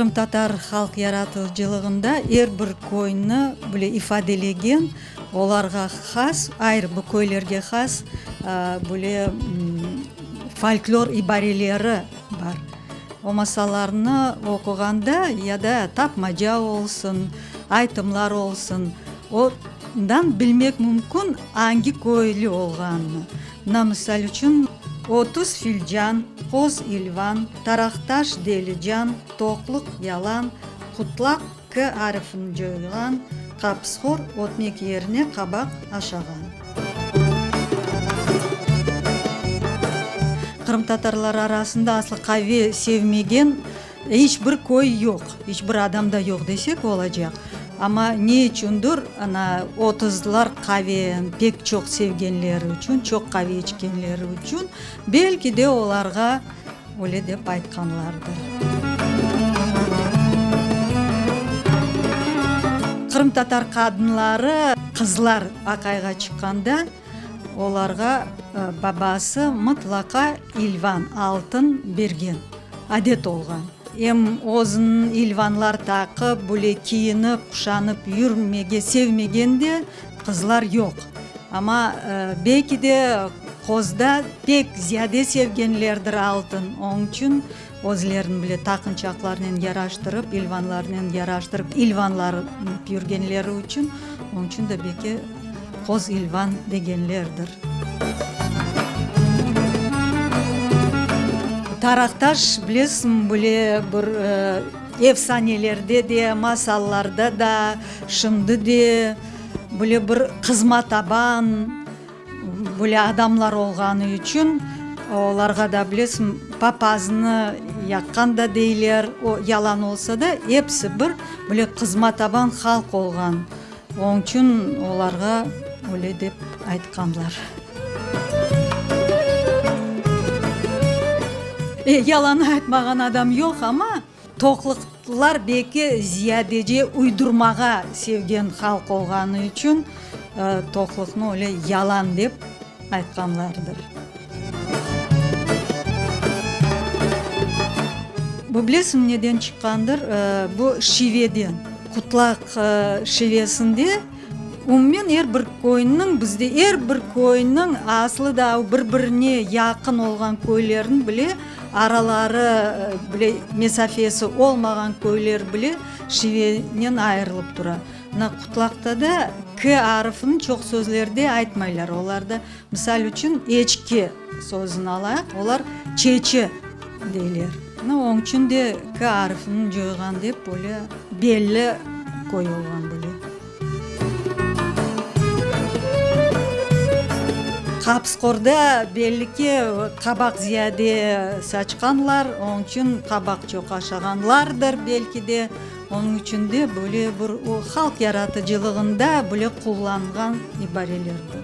Qırımtatar halq yaratıcılığında er bir köyni bile ifadelegen, olarğa has, ayrı bir köylerge has böyle folklor ibareleri bar. O masallarnı oquğanda ya da tapmaca olsun, aytımlar olsun, ondan bilmek mümkün angi köylü olğanını. Mına, misal içün, 30 filcan, qoz ilvan, taraqtaş delican, toqluq yalan, qutlaq K arifini coyğan, qapıshor ötmek yerine qabaq aşağan. Qırımtatarlar arasında aslı qave sevmegen iç bir köy yoq, iç bir adam da yoq desek olacaq. Amma ne içündir, ana, otuzlar qave pek çoq sevgenleri içün, çoq qave içkenleri içün, belki de olarğa öyle dep aytqanlardır. Qırımtatar qadınları, qızlar aqayğa çıqqanda, olarğa babası mıtlaqa ilvan, altın bergen, adet olğan. Em özüniñ ilvanlar taqıp, böyle kiyinip, quşanıp yürmege sevmegen de qızlar yoq. Amma belki de qozda pek ziyade sevgenlerdir altın, onıñ içün özlerini bile taqınçaqlarnen yaraştırıp, ilvanlarnen yaraştırıp, ilvanlanıp yürgenleri içün, onıñ içün de belki qoz ilvan degenlerdir. Taraqtaş, bilesiñ, böyle bir efsanelerde de, masallarda da, şimdi de böyle bir qızma taban böyle adamlar olğanı içün, olarğa da, bilesiñ, papaznı yaqqan da deyler, o yalan olsa da, episi bir böyle qızma taban halq olğan. Onıñ içün olarğa öyle dep aytqanlar. Yalan aytmağan adam yoq, amma toqluqlar belki ziyadece uydurmağa sevgen halq olğanı içün toqluqnı öyle yalan dep aytqanlardır. Bu bilesiñ neden çıqqandır? Bu şiveden. Qutlaq şivesinde umumen er bir köyniñ, bizde er bir köyniñ aslı da bir-birine yaqın olğan köylerniñ bile araları bile mesafesi olmağan köyler bile şivenen ayırılıp tura. Mına Qutlaqta da k arfını çoq sözlerde aytmaylar. Olarda, misal içün, eçki sözüni alayıq, olar çeçi deyler. Mına onıñ içün de k arfını coyğan dep böyle belli köy olğan böyle. Qapsqorda belli ki, qabaq ziyade saçqanlar, onıñ içün qabaq çoq aşağanlardır belki de. Onıñ içün de böyle bir o halq yaratıcılığında bile qullanğan ibareler bu.